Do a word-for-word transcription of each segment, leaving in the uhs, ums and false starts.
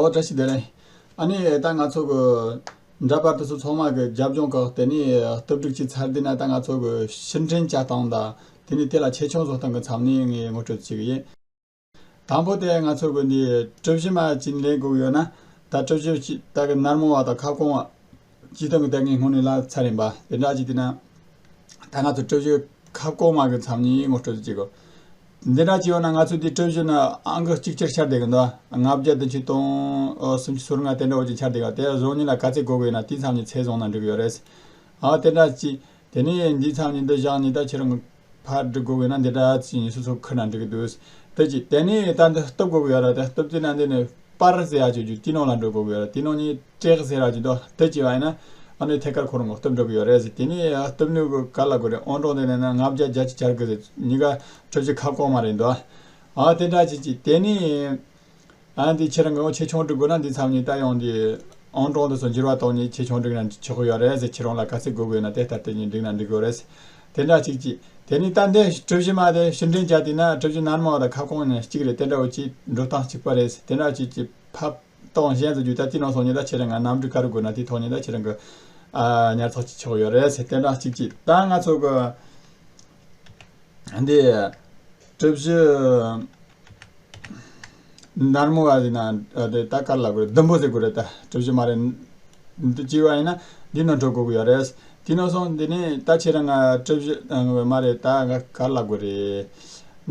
ཨོ་བཀྲ་ཤིས་བདེ་ལེགས། ཨ་ནི་ད་ང་ཚོ་གི་འདྲ་པར་དེ་ཚོ་ཚང་མ་གི་རྒྱབ་ལྗོངས་གི་དེ་ནས་སྟོབས་སྒྲིག་བྱས་ཚར་དུས་ན། ད་ང་ཚོ་གི་ཕྱིར་འཐེན་བྱ་སྟངས་དང་དེ་ནས་དེ་ལ་ཆེ་ཆུང་བཟོ་སྟངས་གི་ཚབ་ནས་ངས་ངོ་སྤྲོད་བྱེད་གི་ཡིན། དང་པོ་དེ་ང་ཚོ་གི་འདི་གྲུ་བཞི་མ་ཅིག་ལེན་དགོས་ཀྱི་ཡོད་ན། ད་གྲུ་བཞི་ཅིག་ད་གི་ནར་མོ་བ་དང་ཁ་སྐོང་བ་ཅིག་སྟེང་གི་ད་ངས་སྔོན་ནས་ལབ་ཚར་ཡིན་པ། དེ་འདྲ་ཅིག་དེ་ན་ད་ང་ཚོ་གྲུ་བཞི་ཁ་སྐོང་མ་གི་ཚབ་ནས་ངོ་སྤྲོད་བྱེད་དགོས། འདི་འདྲ་ཅིག་ཡོད་ན་ང་ཚོ་འདི་གྲུ་བཞི་ན་ཨང་ཀི་གཅིག་ཅར་ཤར་བསྡད་གི་འདུག་ལྔ་བརྒྱ་བདུན་ཅུ་དང་སུམ་ཅུ་སོ་ལྔ་དེ་འདྲ་བོ་ཅིག་ཤར་བསྡད་གི། དེ་བཟོ་ནི་ལ་ག་ཚད་དགོས་གི་ཡོད་ན་དེའི་ཚབ་ནས་ཚད་བཟུང་ན་འགྲིག་གི་ཡོད་རེད། ཨ་དེ་འདྲ་ཅིག་དེ་ནས་འདིའི་ཚབ་ནས་འདི་བཞག་ནས་ད་ཁྱེད་རང་གི་ཕར་སྒྲིག་དགོས་ན་འདི་འདྲ་ཅིག་སོ་སོ་ཁུར་ན་འགྲིག་གི་འདུག་དེ་ཅིག་དེ་ནས་ད་འདི་གཏུབ་དགོས་ཀྱི་ཡོད་ར། དེ་གཏུབ་དུས་ན་འདི་ནས་པར་ཟེར་ཡ་ཅིག་ཡོད། དེའི་ནང་ལ་འགྲོ་དགོས་ཀྱི་ཡོད་ར། དེའི་ནང་ནས་ཀྲེག་ཟེར་ཡ་ཅིག་འདུག་དེ་ཅིག་བ་ཡིན་ན་ཨ་ནི་ཐད་ཀར་ཁོ་རང་གི་གཏུབ་འགྲོ་གི་ཡོད་རེད་ཟེར། དེ་ནས་གཏུབ་ནུས་གི་ག་ལ་དགོས་རེད། ཨང་གྲངས་དེ་ནས་ན་ལྔ་བརྒྱ་བརྒྱད་ཅུ་གྱ་དགུ་ཟེར། གཉིས་ཀ་གྲུ་བཞི་ཁ་སྐོང་མ་རེད་འདུག་ཨ་དེ་འདྲ་ཅིག་ཅིག་དེ་ནས། ཨ་འདི་ཁྱེད་རང་གི་ཆེ་ཆུང་སྒྲིག་དགོས་ན་འདི་ཚབ་ནས་ད་ཡང་འདི་ཨང་གྲངས་དེ་ཚོ་འགྱུར་བ་གཏོང་ནས་ཆེ་ཆུང་སྒྲིག་ན་ཆོག་གི་ཡོད་རེད་ཟེར། ཁྱེད་རང་ལ་ག་ཚད་དགོས་ཀྱི་ཡོད་ན་དེ་ལྟར་དེ་ནས་སྒྲིག་ན་འགྲིག་གི་ཡོད་རེད། དེ་འདྲ་ཅིག་ཅིག་དེ་ནས་ད་འདི་གྲུ་བཞི་མ་དེ་ཕྱིར་འཐེན་བྱ་དུས་ན་གྲུ་བཞི་ནར་མོ་དང་ཁ་སྐོང་ནས་གཅིག་རེད། དེ་འདྲ་བོ་ཅིག་འགྲོ་སྟངས་གཅིག་པ་རེད། དེ་འདྲ་ཅིག་ཅིག་ཕབ་སྟངས་གཞན་དུ་བརྒྱུད། ད་དེ་ནང་སོང་ཉིན་ད་ཁྱེད་རང་གི་གནམ་གྲུ་ག་རུ་དགོས་ན་དེ་ཐོག་ནས་ད་ཁྱེད་རང་གི་ཨ་ཉར་ཚགས་ཅིག་ཆོག་གི་ཡོད་རེད་ཟེར། དེ་འདྲ་ཅིག་ཅིག་ད་ང་ཚོ་གི་འདི་གྲུ་བཞི་ནར་མོ་བ་ཟེར་ན་དེ་ད་ག་རེ་ལབ་དགོས་རེད། ཟླུམ་པོ་ཟེར་དགོས་རེད། ད་གྲུ་བཞི་མ་རེད། འདི་ཅི་བ་ཡིན་ན་འདི་ནང་འགྲོ་དགོས་ཀྱི་ཡོད་རེད། དེ་ནང་སོང་འདི་ནས་ད་ཁྱེད་རང་ང་གྲུ་བཞི་མ་རེད། ད་ང་ག་རེ་ལབ་དགོས་རེད།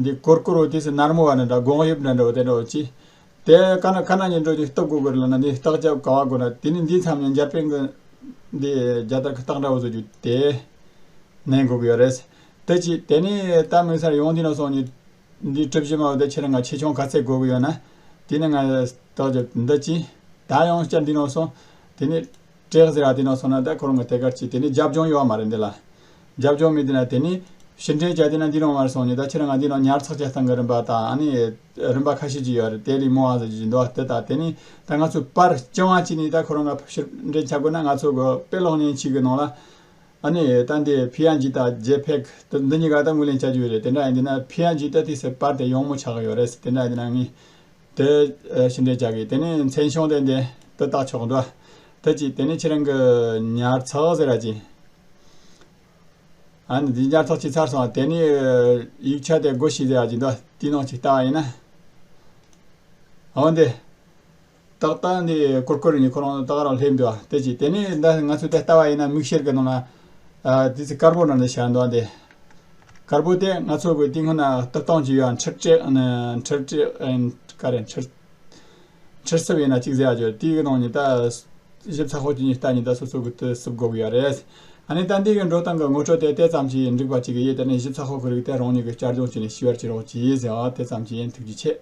འདི་ཀོར་ཀོར་བོ་དེ་ཟེར། ནར་མོ་བ་ནི་འདྲ་གོང་ཡིབ་འདྲ་འདྲ་བོ་དེ་འདྲ་བོ་ཅི། དེ་ག་ན་ག་ན་ཉིན་འགྲོ་ཅིག་གཏུབ་དགོས་ཀྱི་རེད་ལབ་ན་འདི་རྟགས་རྒྱབ་ག་བ་དགོས་ན་དེ་ནི་འདིའི་མཚམས་ནས་འཇར་པན་གྱི་འདི་རྒྱ་དར་གྱི་རྟགས་འདྲ་བོ་བཟོ་རྒྱུ་དེ་ནན་དགོས་ཀྱི་ཡོད་རེད། དེ་ཅི་དེ་ནི་ད་དམིགས་བསལ་ཡོང་འདི་ནང་སོང་ནི་འདི་གྲུ་བཞི་མ་བོ་དེ་ཁྱེད་རང་ང་ཆེ་ཆུང་ག་ཚད་དགོས་ཀྱི་ཡོད་ན་དེ་ནི་ང་རྟགས་རྒྱབ་འདི་ཅི། ད་ཡང་བསྐྱར་འདི་ནང་སོང་དེ་ནི་ཀྲེག་ཟེར་ར་དེ་ནང་སོང་ན་ད་ཁོ་རང་གི་དེ་གར་ཅི་དེ་ནི་རྒྱབ་ལྗོངས་ཡོད་མ་རེད་འདི་ལ། རྒྱབ་ལྗོངས་མེད་དེ་ན་དེ་ནི་ཕྱིར་འཐེན་བྱ་དེ་ན་འདི་ནང་མར་སོང་ནས་ད་ཁྱེད་རང་ང་འདི་ནང་ཉར་ཚགས་བྱེད་སྟངས་ཀྱི་རིམ་པ་དང་ཨ་ནི་རིམ་པ་ཁ་ཤས་ཅིག་ཡོད་རེད། དེ་ལས་མང་བ་ཟེར་གྱི་འདུག་དེ་ད་དེ་ནི་ད་ང་ཚོ་པར་རྐྱང་བ་ཅིག་ནི་ད་ཁོ་རང་ང་ཕྱིར་འཐེན་བྱ་དགོས་ན་ང་ཚོ་གི་དཔེ་ཀློག་མཁན་ཅིག་གི་ནང་ལ་ཨ་ནི་ད་འདི་ཕི་ཨེན་ཇི་དང་ཇེ་ཕེག་དེ་འདི་གཉིས་ཀ་ད་ངོས་ལེན་བྱ་རྒྱུ་ཡོད་རེད། དེ་འདྲ་ཡིན་དེ་ན་ཕི་ཨེན་ཇི་ད་དེ་སེ་པར་དེ་ཡོང་མོ་ཆགས་ཀྱི་ཡོད་རེད། དེ་འདྲ་ཡིན་དེ་ན་ངས་དེ་ཕྱིར་འཐེན་བྱ་གི་དེ་ནི་མཚན་བྱང་དེ་འདི་དེ་བཏགས་ཆོག་འདུག་དེ་ཅི་དེ་ནི་ཁྱེད་རང་གི་ཉར་ཚགས་ཟེར་ར་ཅི། ཨ་ནི་འདི་ཉར་ཚགས་བྱས་ཚར་སོང་། དེ་ནི་ཡིག་ཆ་དེ་སྒོ་ཕྱེ་ཟེར་ཡ་ཅིག་འདུག་དེའི་ནང་ཅིག་ལྟ་བ་ཡིན་ན། འོ་འདི། ཏག་ཏག་འདི་ཀོར་ཀོར་ནི་ཁོ་རང་ཏག་རང་སླེབས་འདུག་དེ་ཅི་དེ་ནི་ད་ང་ཚོ་དེ་ལྟ་བ་ཡིན་ན་མིག་ཤེལ་གི་ནང་ལ་ཨ་དེ་ཚོ་དཀར་པོ་ནང་ལ་བཞག་འདུག་དེ་དཀར་པོ་དེ་ང་ཚོ་གི་དེ་སྔོན་ན་གཏུབ་སྟངས་ཅིག་ཡོད། འཕྲུལ་ཀྲེག་ཨ་ནི་འཕྲུལ་ཀྲེག་ཨ་ནི་ག་རེ་འཕྲུལ་འཕྲུལ་སྲིབ་ཡིན་ན་གཅིག་ཟེར་ཡ་ཅིག་ཡོད། དེའི་ནང་ནས་ད་ཞིབ་ཚགས་པོ་ཅིག་ནས་ལྟ་ནས་ད་སོ་སོ་གི་དེ་སྲིབ་དགོས་ཀྱི་ཡོད་རེད། ཨ་ནི་ད་འདི་གི་འགྲོ་སྟངས་ཀྱི་ངོ་སྤྲོད་དེ་དེ་ཙམ་ཅིག་འགྲིག་པ་ཅིག་ཡིན། དེ་ནས་ཞིབ་ཚགས་པོ་ཁོ་རིག་དེ་རང་ཉིད་ཀྱི་བསྐྱར་སྦྱོང་བྱས་ནས་ཤེས་པར་བྱེད་རོགས་གྱིས་ཟེར་བ་དེ་ཙམ་ཅིག་ཡིན། ཐུགས་རྗེ་ཆེ།